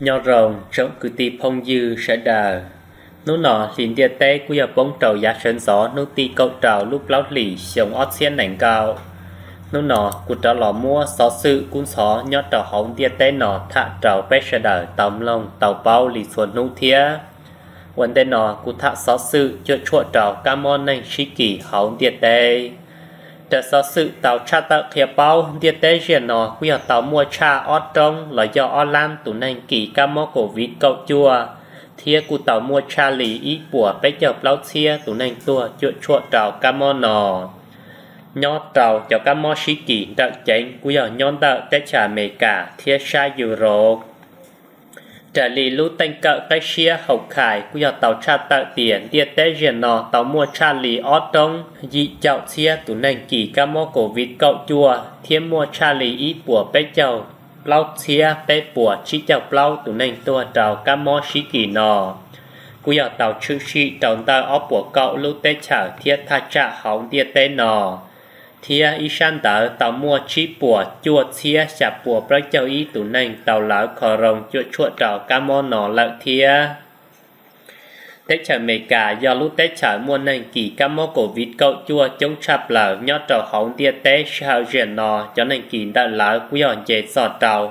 Nyob zoo tsoom kwv tij phooj ywg sawv daws. Hnub no hli ntiaj teb kuj yog poob rau yav sawv ntxov hnub tim kaum rau lub plaub hlis xyoo ob txhiab nees nkaum. Hnub no kuv rov los muab xov xwm kub ntxhov nyob rau hauv ntiaj teb no tham rau peb sawv daws tau mloog tau paub li txhua hnub thiab. Ua ntej no kuv tham xov xwm cuam tshuam rau kab mob neeg sib kis hauv ntiaj teb. Raws xov xwm tau tshaj tawm qhia paub, ntiaj teb zaum no kuj yog tau muaj tshaj ob roob los yog ob lab tus neeg kis kab mob COVID kaum cuaj, thiab kuj tau muaj tshaj li ib puas peb caug plaub txhiab tus neeg tuag cuam tshuam rau kab mob no. Nyob rau cov kab mob sib kis nrawm ceev kuj yog nyob ntawm teb chaws Amelikas thiab sab Europe. Raws li lub teej kawm qib siab hauv khai kuj yog tau tshaj tawm tias ntiaj teb zaum no tau muaj tshaj li ob roob yim caum txhiab tus neeg kis kab mob COVID kaum cuaj thiab muaj tshaj li ib puas peb caug plaub txhiab peb puas tsib caug plaub tus neeg tuag rau kab mob sib kis no. Kuj yog tau tshwm sim rau ntawm ob puas kaum lub teb chaws thiab thaj tsam hauv ntiaj teb no, thiab ib sab ntawd tau muaj tsib puas cuaj txhiab xya puas plaub caug ib tus neeg tau lawv kho roos cuam tshuam rau kab mob no lawm thiab. Teb chaws Amelikas yog lub teb chaws muaj neeg kis kab mob COVID kaum cuaj coob tshaj plaws nyob rau hauv ntiaj teb sij hawm zaum no, cov neeg kis ntawm lawv kuj yog nce txog rau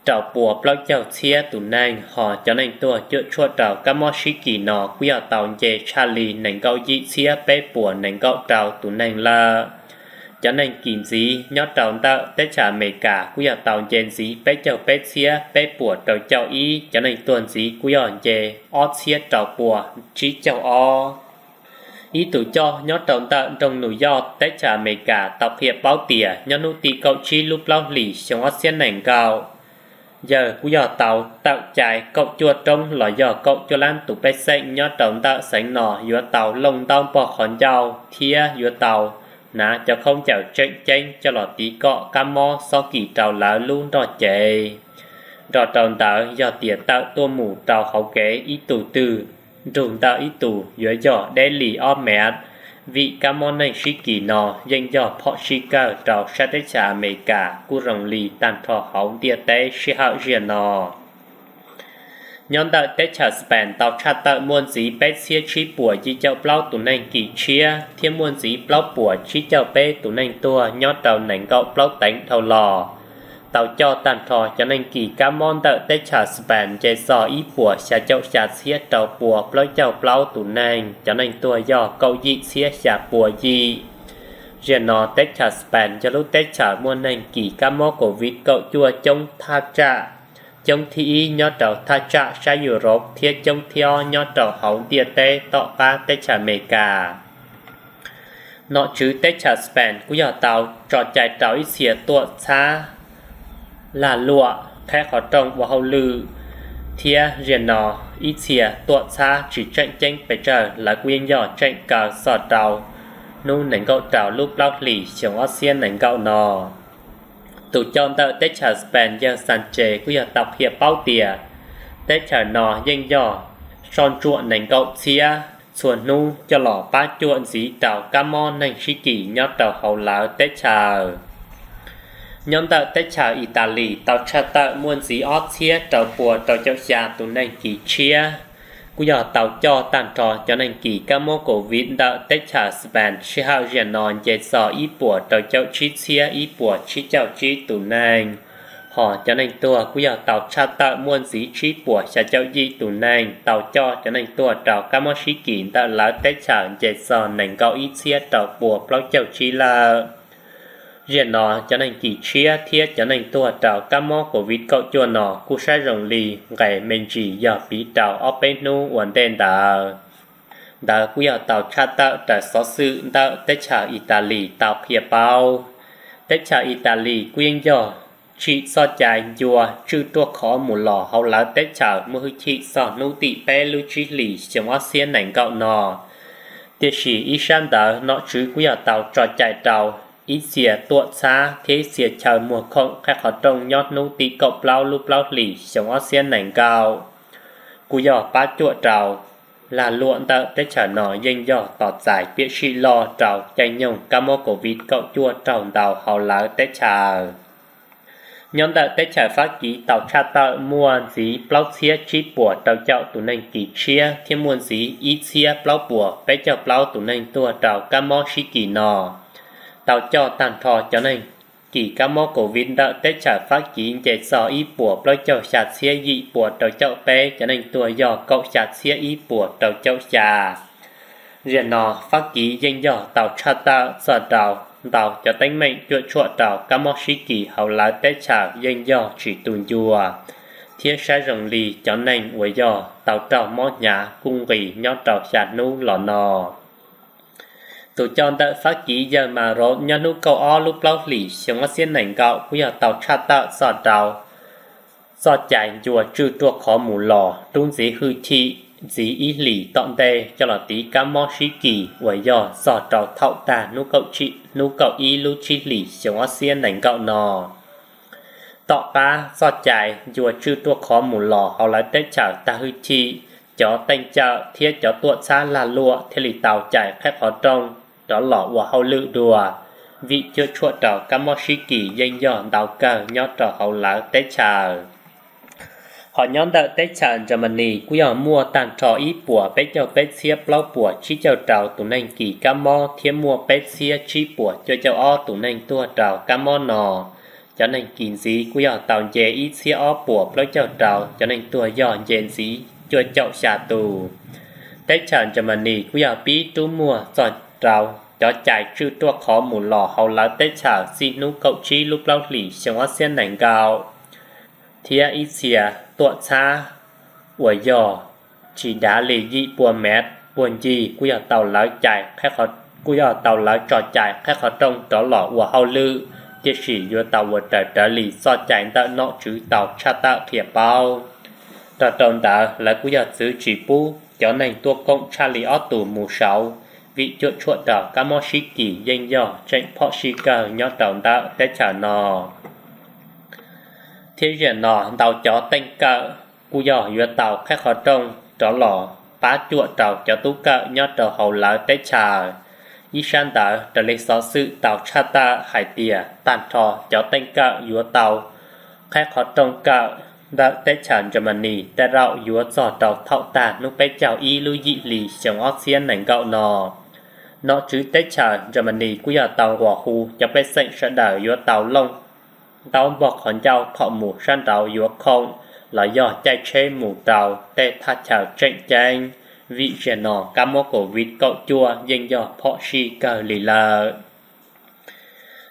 rau puas plaub caug txhiab tus neeg, hos cov neeg tuag cuam tshuam rau kab mob sib kis no kuj yog tau nce tshaj li nees nkaum yim txhiab peb puas nees nkaum rau tus neeg lawm. Cov neeg kis ntxiv nyob rau ntawm teb chaws Amelikas kuj yog tau nce ntxiv peb caug peb txhiab peb puas rau caum ib, cov neeg tuag ntxiv kuj yog nce ob txhiab rau puas tsib caug ob. Ib tus coj nyob rau ntawm nroog Nus Yoj teb chaws Amelikas tau qhia paub tias nyob hnub tim kaum tsib lub plaub hlis xyoo ob txhiab nees nkaum, yawg kuj yog tau tawm cai kaum cuaj roob los yog kaum cuaj lab tus pej xeem nyob rau ntawm xeev no yuav tau looj ntaub npog qhov ncauj thiab yuav tau hnav cov khaub ncaws tseem ceeb coj los tiv kom kab mob txhob kis rau lawv lub nrog cev. Nrog rau ntawd yog tias tawm tuaj mus rau hauv kev ib tug twg nrug ntawm ib tug yuav yog deb li ob mev, vim kab mob neeg sib kis no yeej yog phom sij kawg rau sab teb chaws Amelikas kuj zoo li tag nrho hauv ntiaj teb sij hawm zaum no. Nyob ntawm teb chaws Spain tau tshaj tawm muaj ntxiv peb txhiab tsib puas yim caum plaub tus neeg kis tshiab thiab muaj ntxiv plaub puas tsib caug peb tus neeg tuag nyob rau nees nkaum plaub teev dhau los. Tau coj tag nrho cov neeg kis kab mob ntawm teb chaws Spain nce txog ib puas xya caum xya txhiab rau puas plaub caug plaub tus neeg, cov neeg tuag yog kaum yim txhiab xya puas yim. Zaum no teb chaws Spain yog lub teb chaws muaj neeg kis kab mob COVID kaum cuaj coob thaj tsam, coob thib ib nyob rau thaj tsam sab Europe thiab coob thib ob nyob rau hauv ntiaj teb tom qab teb chaws Amelikas. Nom tswv teb chaws Spain kuj yog tau tso cai rau ib txhia tuam txhab lag luam qheb qhov rooj ua hauj lwm, thiab zaum no ib txhia tuam txhab tsis tseem ceeb pes tsawg lawv kuj yeej yog tseem kaw txog rau hnub nees nkaum rau lub plaub hlis xyoo ob txhiab nees nkaum no. Tus coj ntawm teb chaws Spain yawg Sanchez kuj yog tau qhia paub tias teb chaws no yeej yog soj ntsuam nees nkaum txhiab txhua hnub coj los pab cuam ntxiv rau kab mob neeg sib kis nyob rau hauv lawv teb chaws. Nyob ntawm teb chaws Italis tau tshaj tawm muaj ntxiv ob txhiab rau puas rau caum xya tus neeg kis tshiab, kuj yog tau coj tag nrho cov neeg kis kab mob COVID ntawm teb chaws Spain sij hawm zaum no nce txog ib puas rau caum tsib txhiab ib puas tsib caug tsib tus neeg, hos cov neeg tuag kuj yog tau tshaj tawm muaj ntxiv tsib puas xya caum yim tus neeg, tau coj cov neeg tuag rau kab mob sib kis ntawm lawv teb chaws nce txog nees nkaum ib txhiab rau puas plaub caug tsib lawm. Zaum no cov neeg kis tshiab thiab cov neeg tuag rau kab mob COVID kaum cuaj no kuj saib zoo li nqes me ntsis yog piv rau ob peb hnub ua ntej ntawd. Ntawd kuj yog tau tshaj tawm raws xov xwm ntawm teb chaws Italis tau qhia paub. Teb chaws Italis kuj yeej yog tsim txoj cai ncua tswj ruaj khov mus los hauv lawv teb chaws muaj hwj chim txog hnub tim peb lub tsib hlis xyoo ob txhiab nees nkaum no. Tiam sis ib sab ntawd nom tswv kuj yog tau tso cai rau ib txhia tuam txhab thiab ib txhia chaw muag khoom qheb qhov rooj nyob hnub tim kaum plaub lub plaub hlis xyoo ob txhiab nees nkaum, kuj yog pab cuam rau lag luam ntawm teb chaws no yeej yog tos txais piam sij loj rau caij nyoog kab mob COVID kaum cuaj raug ntaus hauv lawv teb chaws. Nyob ntawm teb chaws Fab Kis tau tshaj tawm muaj ntxiv plaub txhiab tsib puas rau caum tus neeg kis tshiab thiab muaj ntxiv ib txhiab plaub puas peb caug plaub tus neeg tuag rau kab mob sib kis no. Tau coj tag nrho cov neeg kis kab mob Covid ntawm teb chaws Fab Kis nce txog ib puas plaub caug xya txhiab yim puas rau caum peb, cov neeg tuag yog kaum xya txhiab ib puas rau caum xya. Zaum no Fab Kis yeej yog tau tshaj tawm txog rau ntau cov teeb meem cuam tshuam rau kab mob sib kis hauv lawv teb chaws yeej yog tsis tu ncua, thiab saib zoo li cov neeg uas yog tau raug mob hnyav kuj nqis nyob rau xya hnub los no. Tus coj ntawm Fab Kis yawg Mas Rov nyob hnub kaum ob lub plaub hlis xyoo ob txhiab nees nkaum kuj yog tau tshaj tawm txog rau txoj cai ncua tswj ruaj khov mus los rub ntxiv hwj chim ntxiv ib hlis tom ntej coj los tiv kab mob sib kis uas yog txog rau thaum tag hnub kaum ib lub tsib hlis xyoo ob txhiab nees nkaum no. Tom qab txoj cai ncua tswj ruaj khov mus los hauv lawv teb chaws tag hwj chim, cov teej cawm thiab cov tuam txhab lag luam thiaj li tau cais qheb qhov rooj rov los ua hauj lwm dua, vim cuam tshuam rau kab mob sib kis yeej yog ntau kawg nyob rau hauv lawv teb chaws. Ho nyob ntawm teb chaws Germany kuj yog muaj tag nrho ib puas peb caug peb txhiab plaub puas tsib caug rau tus neeg kis kab mob thiab muaj peb txhiab tsib puas cuaj caum ob tus neeg tuag rau kab mob no. Cov neeg kis ntxiv kuj yog tau nce ib txhiab ob puas plaub caug rau, cov neeg tuag yog nce ntxiv cuaj caum xya tus. Teb chaws Germany kuj yog pib rub muag txog rau cov cai tswj ruaj khov mus los hauv lawv teb chaws txij hnub kaum tsib lub plaub hlis xyoo ob txhiab nees nkaum, thiab ib txhia tuam txhab uas yog tsis dav li yim pua mev puag ncig kuj yog tau lawv cai, kuj yog tau lawv tso cai qheb qhov rooj rov los ua hauj lwm, tiam sis yuav tau ua raws rawv li txoj cai ntawm nom tswv tau tshaj tawm qhia paub. Rau rau ntawd lawv kuj yog txwv tsis pub cov neeg tuaj koom tshaj li ob tus mus saud, vim cuam tshuam rau kab mob sib kis yeej yog tseem phom sij kawg nyob rau ntawm teb chaws no. Thiab zaum no ntau cov teej kawm kuj yog yuav tau qheb qhov rooj rov los pab cuam rau cov tub kawm nyob rau hauv lawv teb chaws. Ib sab ntawd raws li xov xwm tau tshaj tawm hais tias tag nrho cov teej kawm yuav tau qheb qhov rooj kawm ntawm teb chaws Germany tej zaum yuav txog rau thaum tag hnub peb caug ib lub yim hli xyoo ob txhiab nees nkaum no. Nom tswv teb chaws Germany kuj yog tau nquas hu cov pej xeem sawv daws yuav tau looj ntaub npog qhov ncauj thaum mus sab nraud yuav khoom los yog caij tsheb mus rau tej thaj chaw tseem ceeb, vim zaum no kab mob Covid kaum cuaj yeej yog phom sij kawg li lawm.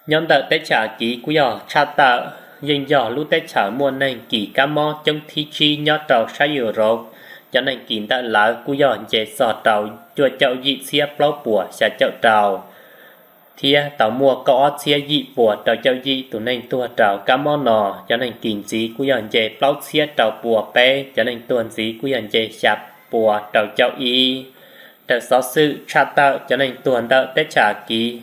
Nyob ntawm teb chaws Kiv kuj yog tshaj tawm yeej yog lub teb chaws muaj neeg kis kab mob coob thib tsib nyob rau sab Europe. Cov neeg kis ntawm lawv kuj yog nce txog rau cuaj caum yim txhiab plaub puas xya caum rau, thiab tau muaj kaum ob txhiab yim puas rau caum yim tus neeg tuag rau kab mob no. Cov neeg kis ntxiv kuj yog nce plaub txhiab rau puas peb, cov neeg tuag ntxiv kuj yog nce xya puas rau caum ib. Raws xov xwm tshaj tawm cov neeg tuag ntawm teb chaws Kiv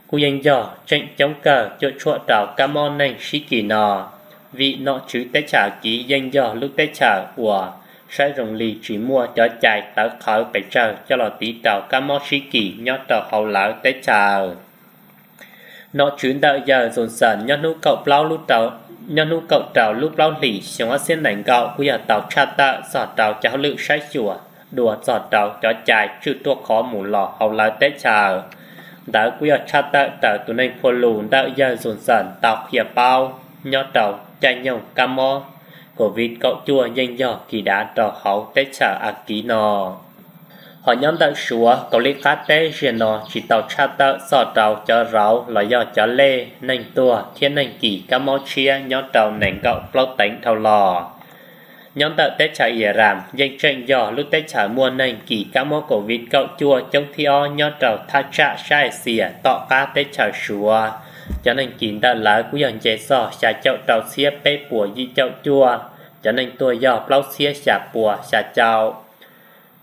kuj yeej yog tseem coob kawg cuam tshuam rau kab mob neeg sib kis no, vim nom tswv teb chaws Kiv yeej yog lub teb chaws uas saib zoo li tsis muaj cov cai tawv qhawv pes tsawg coj los tiv rau kab mob sib kis nyob rau hauv lawv teb chaws. Nom tswv ntawm yawg Johnson nyob hnub kaum plaub lub rau, nyob hnub kaum rau lub plaub hlis xyoo ob txhiab nees nkaum kuj yog tau tshaj tawm txog rau cov hauj lwm saib xyuas dua txog rau cov cai tswj ruaj khov mus los hauv lawv teb chaws. Ntawd kuj yog tshaj tawm raws tus neeg phua lus ntawm yawg Johnson tau qhia paub nyob rau caij nyoog kab mob Covid kaum cuaj yeej yog kis dav rau hauv teb chaws Askiv no. Ho nyob ntawm Suav Kaus Lim qab teb zaum no tsis tau tshaj tawm txog rau cov rauv los yog cov lej neeg tuag thiab neeg kis kab mob tshiab nyob rau nees nkaum plaub teev dhau los. Nyob ntawm teb chaws Iran yeej tseem yog lub teb chaws muaj neeg kis kab mob Covid kaum cuaj coob thib ob nyob rau thaj tsam sab Axias tom qab teb chaws Suav. Cov neeg kis ntawm lawv kuj yog nce txog xya caum rau txhiab peb puas yim caum cuaj, cov neeg tuag yog plaub txhiab xya puas xya caum,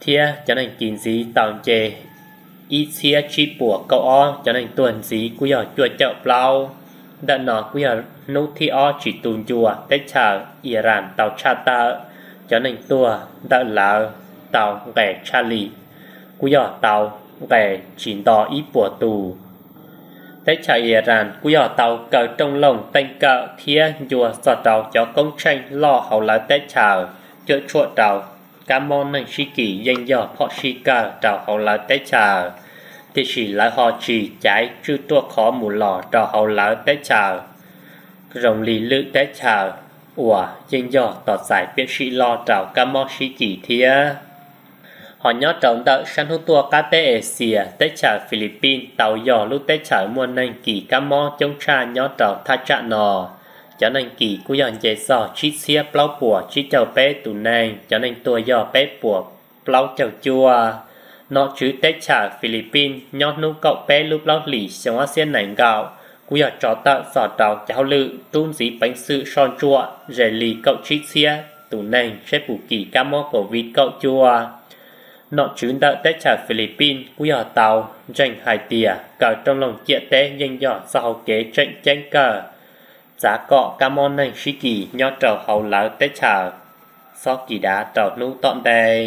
thiab cov neeg kis ntxiv tau nce ib txhiab tsib puas kaum ob, cov neeg tuag ntxiv kuj yog cuaj caum plaub. Ntawm no kuj yog hnub thib ob tsis tu ncua teb chaws Iran tau tshaj tawm cov neeg tuag ntawm lawv tau nqes tshaj li, kuj yog tau nqes tsis nto ib puas tus. Teb chaws Iran kuj yog tau kaw rooj loog teej kawm thiab ncua txog rau cov koob tsheej loj hauv lawv teb chaws cuam tshuam rau kab mob neeg sib kis yeej yog phom sij kawg rau hauv lawv teb chaws, tiam sis lawv ho tsis caiv tswj ruaj khov mus los rau hauv lawv teb chaws zoo li lwm teb chaws uas yeej yog tos txais piam sij loj rau kab mob sib kis thiab. Ho nyob rau ntawm sab hnub tuaj qab teb Axias, teb chaws Philippines tau yog lub teb chaws muaj neeg kis kab mob coob tshaj nyob rau thaj tsam no. Cov neeg kis kuj yog nce txog tsib txhiab plaub puas tsib caug peb tus neeg, cov neeg tuag yog peb puas plaub caug cuaj. Nom tswv teb chaws Philippines nyob hnub kaum peb lub plaub hlis xyoo ob txhiab nees nkaum kuj yog tso tawm txog rau cov hauj lwm rub ntxiv peev xwm soj ntsuam ze li kaum tsib txhiab tus neeg seb puas kis kab mob COVID kaum cuaj. Nom tswv ntawm teb chaws Philippines kuj yog tau ntseeg hais tias kaw rooj loog ciam teb yeej yog txoj hau kev tseem ceeb kawg txav kom kab mob neeg sib kis nyob rau hauv lawv teb chaws txhob kis dav rau hnub tom ntej.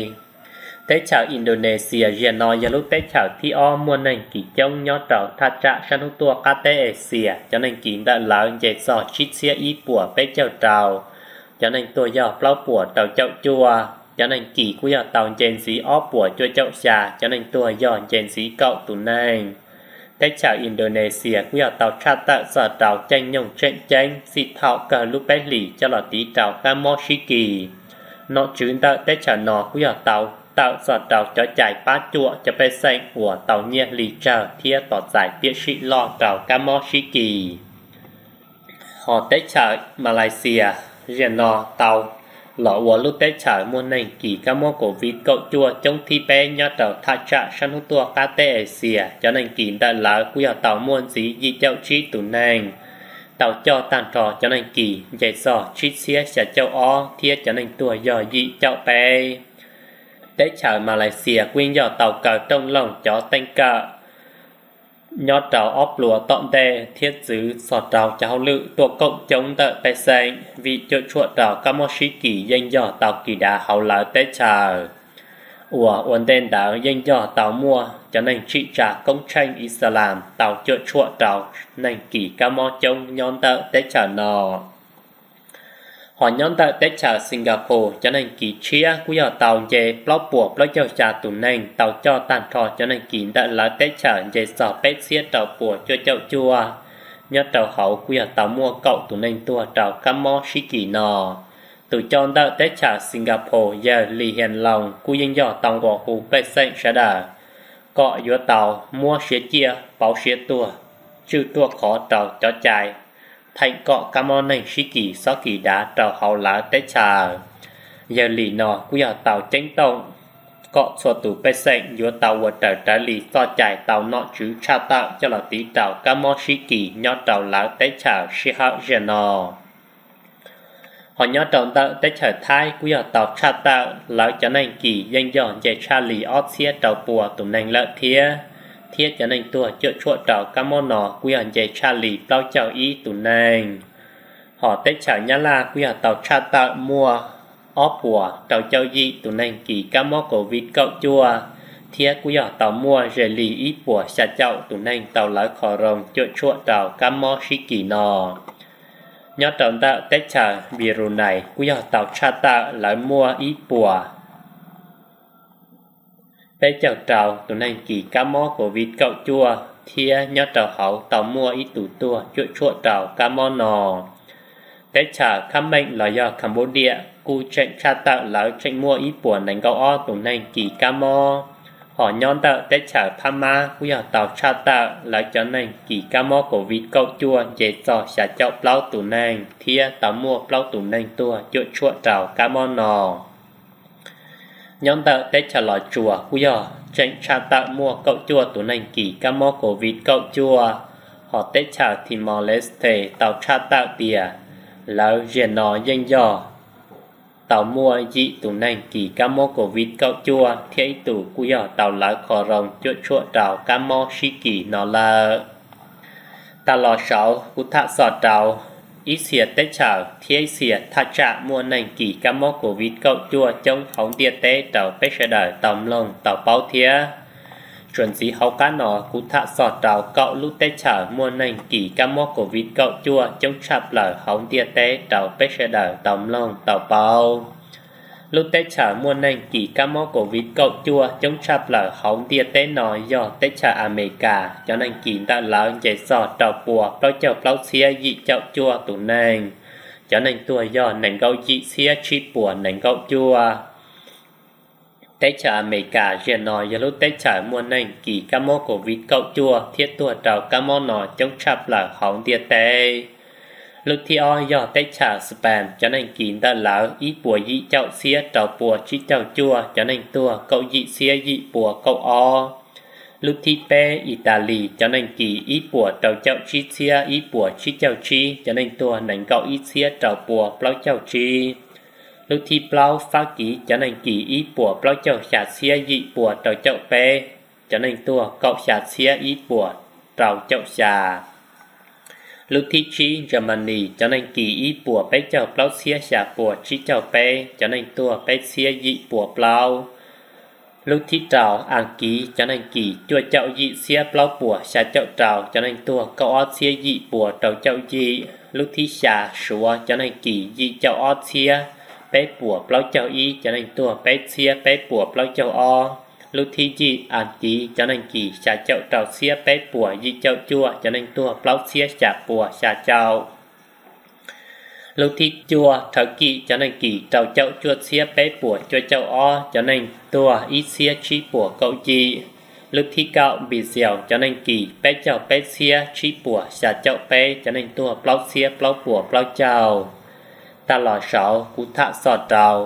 Teb chaws Indonesia ziag no yog lub teb chaws thib ob muaj neeg kis coob nyob rau thaj tsam sab hnub tuaj qab teb Axias, cov neeg kis ntawm lawv nce txog tsib txhiab ib puas peb caug rau, cov neeg tuag yog plaub puas rau caum cuaj. Cov neeg kis kuj yog tau nce ntxiv ob puas cuaj caum xya, cov neeg tuag yog nce ntxiv kaum tus neeg. Teb chaws Indonesia kuj yog tau tshaj tawm txog rau caij nyoog tseem ceeb txij thaum kawg lub peb hlis coj los tiv rau kab mob sib kis. Nom tswv ntawm teb chaws no kuj yog tau tawm txog rau cov cai pab cuam cov pej xeem uas tau nyiaj hli tsawg thiab tos txais piam sij loj rau kab mob sib kis. Ho teb chaws Malaysia ziag no tau los ua lub teb chaws muaj neeg kis kab mob COVID kaum cuaj coob thib peb nyob rau thaj tsam sab hnub tuaj qab teb Axias, cov neeg kis ntawm lawv kuj yog tau muaj ntxiv yim caum tsib tus neeg, tau coj tag nrho cov neeg kis nce txog tsib txhiab xya caum ob thiab cov neeg tuag yog yim caum peb. Teb chaws Malaysia kuj yeej yog tau kaw rooj loog cov teej kawm nyob rau ob pluas tom ntej thiab txwv txog rau cov hauj lwm tuaj koom coob ntawm pej xeem vim cuam tshuam rau kab mob sib kis yeej yog tau kis dav hauv lawv teb chaws. Uas ua ntej ntawd yeej yog tau muaj cov neeg tsim tsa koob tsheej Islam tau cuam tshuam rau neeg kis kab mob coob nyob ntawm teb chaws no. Ho nyob ntawm teb chaws Singapore, cov neeg kis tshiab kuj yog tau nce plaub puas plaub caug xya tus neeg, tau coj tag nrho cov neeg kis ntawm lawv teb chaws nce txog peb txhiab rau puas cuaj caum cuaj. Nyob rau hauv kuj yog tau muaj kaum tus neeg tuag rau kab mob sib kis no. Tus coj ntawm teb chaws Singapore yawg Lee Hsien Loong kuj yeej yog tau nqua hu pej xeem sawv daws kom yuav tau muab siav ciaj pauv siav tuag, tswj ruaj khov rau cov cai theem kom kab mob neeg sib kis txhob kis dav rau hauv lawv teb chaws. Yawg Lee no kuj yog tau ceeb toom kom txhua tus pej xeem yuav tau ua raws rawv li txoj cai tau nom tswv tshaj tawm coj los tiv rau kab mob sib kis nyob rau lawv teb chaws sij hawm ziag no. Ho nyob rau ntawm teb chaws Thaib kuj yog tau tshaj tawm lawv cov neeg kis yeej yog nce tshaj li ob txhiab rau puas tus neeg lawm thiab, thiab cov neeg tuag cuam tshuam rau kab mob no kuj yog nce tshaj li plaub caug ib tus neeg. Ho teb chaws Nyab Laj kuj yog tau tshaj tawm muaj ob puas rau caum yim tus neeg kis kab mob COVID kaum cuaj, thiab kuj yog tau muaj ze li ib puas xya caum tus neeg tau lawv kho roos cuam tshuam rau kab mob sib kis no. Nyob rau ntawm teb chaws Brunei kuj yog tau tshaj tawm lawv muaj ib puas peb caug rau tus neeg kis kab mob COVID kaum cuaj, thiab nyob rau hauv tau muaj ib tus tuag cuam tshuam rau kab mob no. Teb chaws Khab Meem los yog Cambodia kuj tseem tshaj tawm lawv tseem muaj ib puas nees nkaum ob tus neeg kis kab mob. Ho nyob ntawm teb chaws Phab Mab kuj yog tau tshaj tawm lawv cov neeg kis kab mob COVID kaum cuaj nce txog xya caum plaub tus neeg, thiab tau muaj plaub tus neeg tuag cuam tshuam rau kab mob no. Nyob ntawm teb chaws Los Tsuas kuj yog tseem tshaj tawm muaj kaum cuaj tus neeg kis kab mob COVID kaum cuaj. Ho teb chaws Timor-Leste tau tshaj tawm tias lawv ziag no yeej yog tau muaj yim tus neeg kis kab mob COVID kaum cuaj, thiab ib tus kuj yog tau lawv kho roos cuam tshuam rau kab mob sib kis no lawm. Tag los saud kuv tham txog rau ib txhia teb chaws thiab ib txhia thaj tsam muaj neeg kis kab mob COVID kaum cuaj coob hauv ntiaj teb rau peb sawv daws tau mloog tau paub thiab. Txuas ntxiv hauv qab no kuv tham txog rau kaum lub teb chaws muaj neeg kis kab mob COVID kaum cuaj coob tshaj plaws hauv ntiaj teb rau peb sawv daws tau mloog tau paub. Lub teb chaws muaj neeg kis kab mob COVID kaum cuaj coob tshaj plaws hauv ntiaj teb no yog teb chaws Amelikas, cov neeg kis ntawm lawv nce txog rau pua plaub caug plaub txhiab yim caum cuaj tus neeg. Cov neeg tuag yog nees nkaum yim txhiab tsib puas nees nkaum cuaj. Teb chaws Amelikas zaum no yog lub teb chaws muaj neeg kis kab mob COVID kaum cuaj thiab tuag rau kab mob no coob tshaj plaws hauv ntiaj teb. Lub thib ob yog teb chaws Spain, cov neeg kis ntawm lawv ib puas yim caum txhiab rau pua tsib caug cuaj, cov neeg tuag kaum yim txhiab yim pua kaum ob. Lub thib peb Italis, cov neeg kis ib puas rau caum tsib txhiab ib puas tsib caug tsib, cov neeg tuag nees nkaum ib txhiab rau pua plaub caug tsib. Lub thib plaub Fab Kis, cov neeg kis ib puas plaub caug xya txhiab yim pua rau caum peb, cov neeg tuag kaum xya txhiab ib puas rau caum xya. Lub thib tsib Germany, cov neeg kis ib puas peb caug plaub txhiab xya pua tsib caug peb, cov neeg tuag peb txhiab yim pua plaub. Lub thib rau Askiv, cov neeg kis cuaj caum yim txhiab plaub puas xya caum rau, cov neeg tuag kaum ob txhiab yim pua rau caum yim. Lub thib xya Suav, cov neeg kis yim caum ob txhiab peb puas plaub caug ib, cov neeg tuag peb txhiab peb puas plaub caug ob. Lub thib yim Askiv, cov neeg kis xya caum rau txhiab peb puas yim caum cuaj, cov neeg tuag plaub txhiab xya puas xya caum. Lub thib cuaj Thawv Kis, cov neeg kis rau caum cuaj txhiab peb puas cuaj caum ob, cov neeg tuag ib txhiab tsib puas kaum yim. Lub thib kaum Brazil, cov neeg kis peb caug peb txhiab tsib puas xya caum peb, cov neeg tuag plaub txhiab plaub puas plaub caug. Tag los saud kuv tham txog rau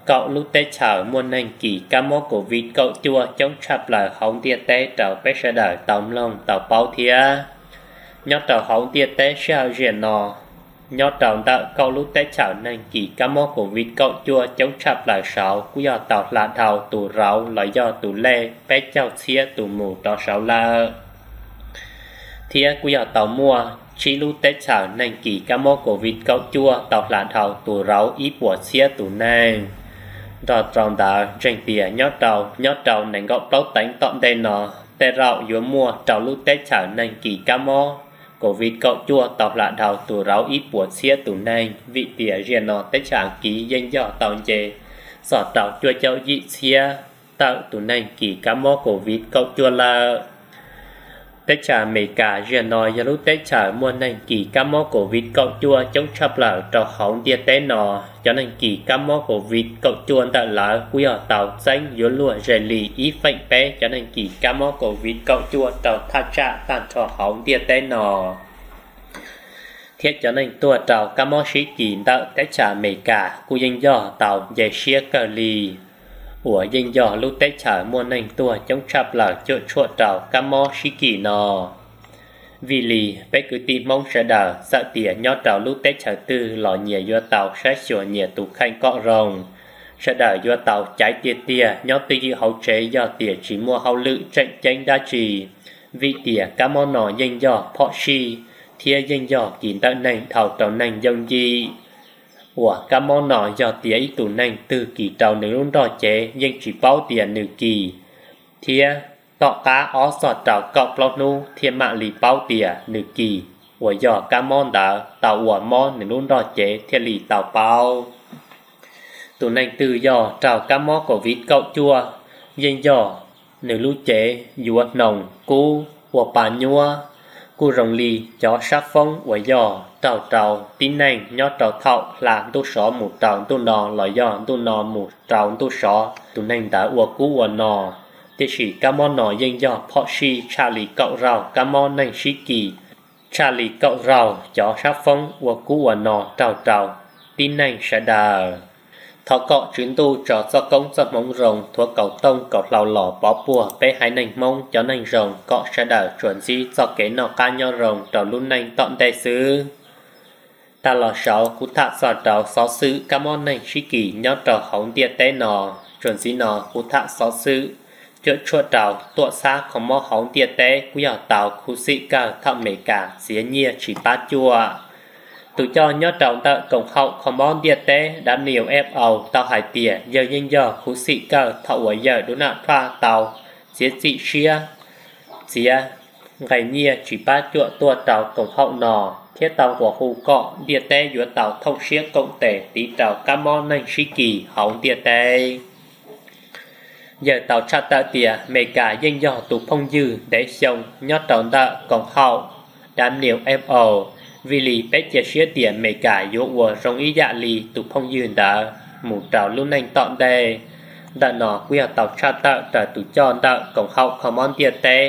kaum lub teb chaws muaj neeg kis kab mob COVID kaum cuaj coob tshaj plaws hauv ntiaj teb rau peb sawv daws tau mloog tau paub thiab. Nyob rau hauv ntiaj teb sij hawm zaum no, nyob rau ntawm kaum lub teb chaws neeg kis kab mob COVID kaum cuaj coob tshaj plaws saud kuj yog tau hla dhau tus rauv los yog tus lej peb caug txhiab tus mus rov saud lawm. Thiab kuj yog tau muaj tsib lub teb chaws neeg kis kab mob COVID kaum cuaj tau hla dhau tus rauv ib puas txhiab tus neeg. Nrog rau ntawd ntseeg tias nyob rau, nyob rau nees nkaum plaub teev tom ntej no, tej zaum yuav muaj rau lub teb chaws neeg kis kab mob COVID kaum cuaj tau hla dhau tus rauv ib puas txhiab tus neeg, vim tias zaum no teb chaws Askiv yeej yog tau nce txog rau cuaj caum yim txhiab tawm tus neeg kis kab mob COVID kaum cuaj lawm. Teb chaws Amelikas zaum no yog lub teb chaws muaj neeg kis kab mob COVID kaum cuaj coob tshaj plaws rau hauv ntiaj teb no. Cov neeg kis kab mob COVID kaum cuaj ntawm lawv kuj yog tau txeeb yuav luag ze li ib feem peb cov neeg kis kab mob COVID kaum cuaj rau thaj tsam tag nrho hauv ntiaj teb no. Thiab cov neeg tuag rau kab mob sib kis ntawm teb chaws Amelikas kuj yeej yog tau nce siab kawg li, uas yeej yog lub teb chaws muaj neeg tuag coob tshaj plaws cuam tshuam rau kab mob sib kis no. Vim li peb kwv tij Hmoob sawv daws txawm tias nyob rau lub teb chaws twg los nyias yuav tau saib xyuas nyias tus kheej kom zoo. Sawv daws yuav tau caiv tiag tiag nyob twj ywm hauv tsev, yog tias tsis muaj hauj lwm tseem ceeb dab tsi, vim tias kab mob no yeej yog phom sij thiab yeej yog kis ntawm neeg dhau rau neeg yooj yim. Uas kab mob no yog tias ib tus neeg twg kis rau nws lub nroj cev yeej tsis paub tias nws kis, thiab tom qab ob txog rau kaum plaub hnub thiaj mam li paub tias nws kis, uas yog kab mob ntawd tau ua mob nws lub nroj cev thiaj li tau paub. Tus neeg twg yog raug kab mob COVID kaum cuaj, yeej yog nws lub cev yuav hnoos kub ua pa nyuab, kuj zoo li cov sab foob uas yog raug rau tib neeg nyob rau thaum hla ntuj sov mus rau ntuj no los yog ntuj no mus rau ntuj sov, tus neeg ntawd ua kub ua no. Tiam sis kab mob no yeej yog phom sij tshaj li kaum zaug kab mob neeg sib kis, tshaj li kaum zaug cov sab foob ua kub ua no raug rau tib neeg sawv daws. Thov kom Tswv Ntuj tso txoj koob txoj hmoov zoo thuav kaus tooj kaus hlau los pov puag peb haiv neeg Hmoob cov neeg zoo kom sawv daws tsuas ntsib txoj kev noj qab nyob zoo rau lub neej tom ntej xwb. Tag los saud kuv tham txog rau xov xwm kab mob neeg sib kis nyob rau hauv ntiaj teb no. Txuas ntxiv no kuv tham xov xwm cuam tshuam rau tuam txhab kho mob hauv ntiaj teb kuj yog tau khuv xim kawg thaum Amelikas txiav nyiaj tsis pab cuam. Tus coj nyob rau ntawm koom haum kho mob ntiaj teb W H O tau hais tias yawg yeej yog khuv xim kawg thaum uas yawg Donald Trump tau txiav txim siab txiav nqe nyiaj tsis pab cuam tuaj rau koom haum no, thiab tau nquas hu kom ntiaj teb yuav tau thooj siab koom tes tiv rau kab mob neeg sib kis hauv ntiaj teb. Yawg tau tshaj tawm tias Amelikas yeej yog tus phooj ywg ntev xyoo nyob rau ntawm koom haum W F O, vim li peb cia siab tias Amelikas yuav ua zoo ib yam li tus phooj ywg ntawd mus rau lub neej tom ntej. Ntawm no kuj yog tau tshaj tawm raws tus coj ntawm koom haum kho mob ntiaj teb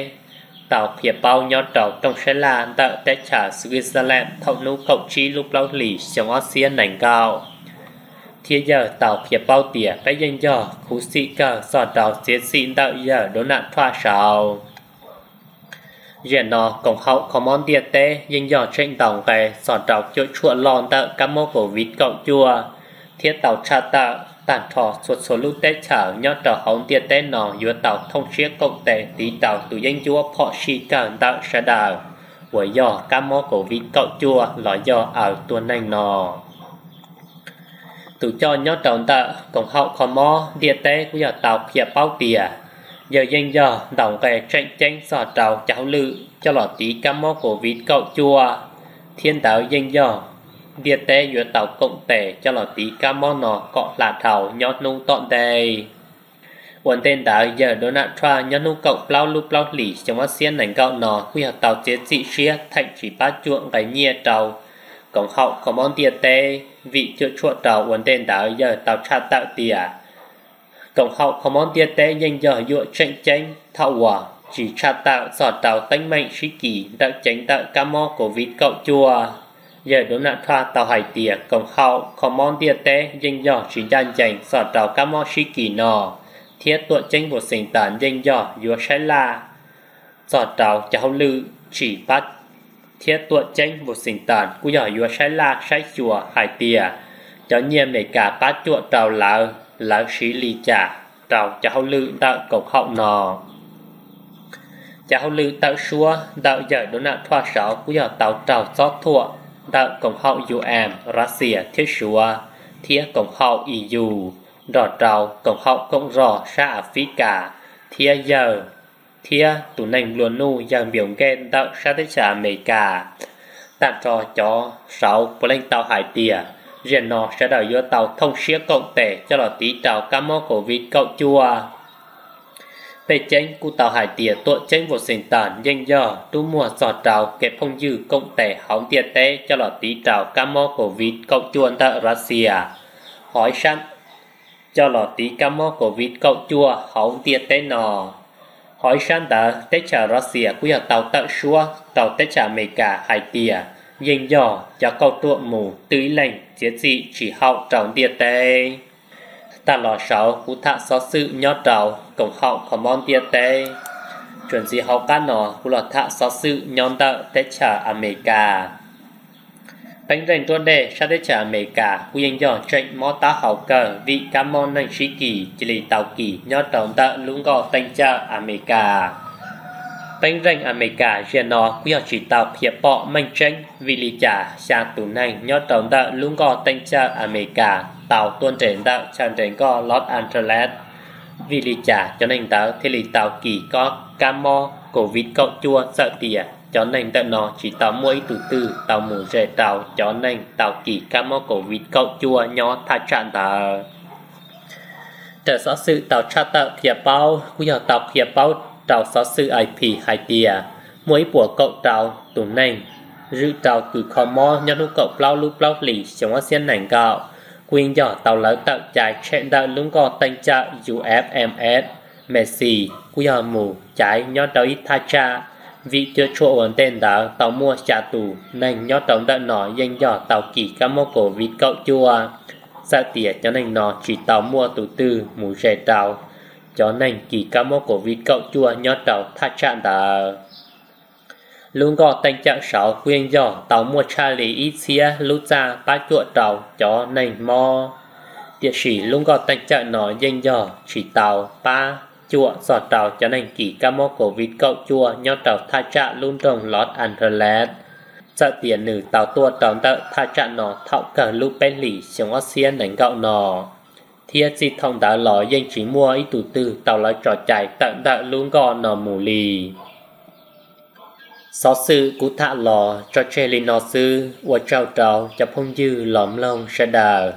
tau qhia paub nyob rau rooj sab laj ntawm teb chaws Switzerland thaum hnub kaum tsib lub plaub hlis xyoo ob txhiab nees nkaum. Thiab yawg tau qhia paub tias peb yeej yog khuv xim kawg txog rau txiav txim ntawm yawg Donald Trump saud. Zaum no koom haum kho mob ntiaj teb yeej yog tseem ntaus nqe txog rau cuam tshuam loj ntawm kab mob COVID kaum cuaj, thiab tau tshaj tawm tag nrho txhua txhua lub teb chaws nyob rau hauv ntiaj teb no yuav tau thooj siab koom tes tiv rau tus yeeb ncuab phom sij kawg ntawm sawv daws uas yog kab mob COVID kaum cuaj los yog aws tuag neeg no. Tus coj nyob rau ntawm koom haum kho mob ntiaj teb kuj yog tau qhia paub tias yawg yeej yog ntaus nqe tseem ceeb txog rau cov hauj lwm coj los tiv kab mob COVID kaum cuaj, thiab ntawd yeej yog ntiaj teb yuav tau koom tes coj los tiv kab mob no kom hla dhau nyob hnub tom ntej. Ua ntej ntawd yawg Donald Trump nyob hnub kaum plaub lub plaub hlis xyoo ob txhiab nees nkaum no kuj yog tau txiav txim siab theem tsis pab cuam nqe nyiaj rau koom haum kho mob ntiaj teb, vim cuam tshuam rau ua ntej ntawd yawg tau tshaj tawm tias koom haum kho mob ntiaj teb yeej yog yuam tseem ceeb thaum uas tsis tshaj tawm txog rau teeb meem sib kis ntawm ceev ntawm kab mob COVID kaum cuaj. Yawg Donald Trump tau hais tias koom haum kho mob ntiaj teb yeej yog tsis ncaj ncees txog rau kab mob sib kis no, thiab tuam ceeb Washington yeej yog yuav saib laj txog rau cov hauj lwm tsis pab, thiab tuam ceeb Washington kuj yog yuav saib laj saib xyuas hais tias cov nyiaj Amelikas pab cuam rau lawv, lawv siv li cas rau cov hauj lwm ntawm koom haum no. Cov hauj lwm tawm suab ntawm yawg Donald Trump saud kuj yog tau raug txob thuam ntawm koom haum U N, Russia thiab Suav, thiab koom haum E U, nrog rau koom haum koom zog sab Africa, thiab yawg, thiab tus neeg nplua nuj yawg Bill Gates ntawm sab teb chaws Amelikas. Tag nrho cov saud puav leej tau hais tias zaum no sawv daws yuav tau thooj siab koom tes coj los tiv rau kab mob COVID kaum cuaj. Pej ceeb kuj tau hais tias tuam ceeb Washington yeej yog rub muag txog rau kev phooj ywg koom tes hauv ntiaj teb coj los tiv rau kab mob COVID kaum cuaj ntawm Russia. Hov ib sab, coj los tiv kab mob COVID kaum cuaj hauv ntiaj teb no. Hov ib sab ntawd teb chaws Russia kuj yog tau tawm suab rau teb chaws Amelikas hais tias yeej yog cov kauj ruam mus twj ib leeg txiav txim tsis haum rau ntiaj teb. Tag los saud kuv tham xov xwm nyob rau koom haum kho mob ntiaj teb. Txuas ntxiv hauv qab no kuv los tham xov xwm nyob ntawm teb chaws Amelikas. Peeb zeej nruab dej sab teb chaws Amelikas kuj yeej yog tseem mob taub hau kawg vim kab mob neeg sib kis cia li tau kis nyob rau ntawm lub nkoj teej cawj Amelikas. Peeb zeej Amelikas zaum no kuj yog tsis tau qhia pom meej tseeb vim li cas xya tus neeg nyob rau ntawm lub nkoj teej cawj Amelikas tau tuaj nres ntawm chaw nres nkoj Los Angeles, vim li cas cov neeg ntawd thiaj li tau kis kab mob COVID kaum cuaj txawm tias cov neeg ntawm no tsis tau muaj ib tug twg tau mus ze rau cov neeg tau kis kab mob COVID kaum cuaj nyob thaj tsam ntawd. Raws xov xwm tau tshaj tawm qhia paub kuj yog tau qhia paub rau xov xwm A P hais tias muaj ib puas kaum rau tus neeg zwm rau kws kho mob nyob hnub kaum plaub lub plaub hlis xyoo ob txhiab nees nkaum, kuj yeej yog tau lawv tawm cai tshem ntawm lub nkoj teej cawj U S M S Macy, kuj yog mus caiv nyob rau ib thaj tsam, vim cuam tshuam ua ntej ntawd tau muaj xya tus neeg nyob rau ntawm no yeej yog tau kis kab mob COVID kaum cuaj, txawm tias cov neeg no tsis tau muaj tus twg mus ze rau cov neeg kis kab mob COVID kaum cuaj nyob rau thaj tsam ntawd. Lub nkoj teej cawj saud kuj yeej yog tau muaj tshaj li ib txhiab lub txaj pab cuam rau cov neeg mob, tiam sis lub nkoj teej cawj no yeej yog tsis tau pab cuam txog rau cov neeg kis kab mob COVID kaum cuaj nyob rau thaj tsam lub nroog Los Angeles, txawm tias nws tau tuaj rau ntawm thaj tsam no thaum kawg lub peb hlis xyoo ob txhiab nees nkaum no. thiab txij thaum ntawd los yeej tsis muaj ib tug twg tau lawv tso cai tawm ntawm lub nkoj no mus li. Xov xwm kuv tham los tso tseg li no xwb, ua tsaug rau cov phooj ywg los mloog sawv daws.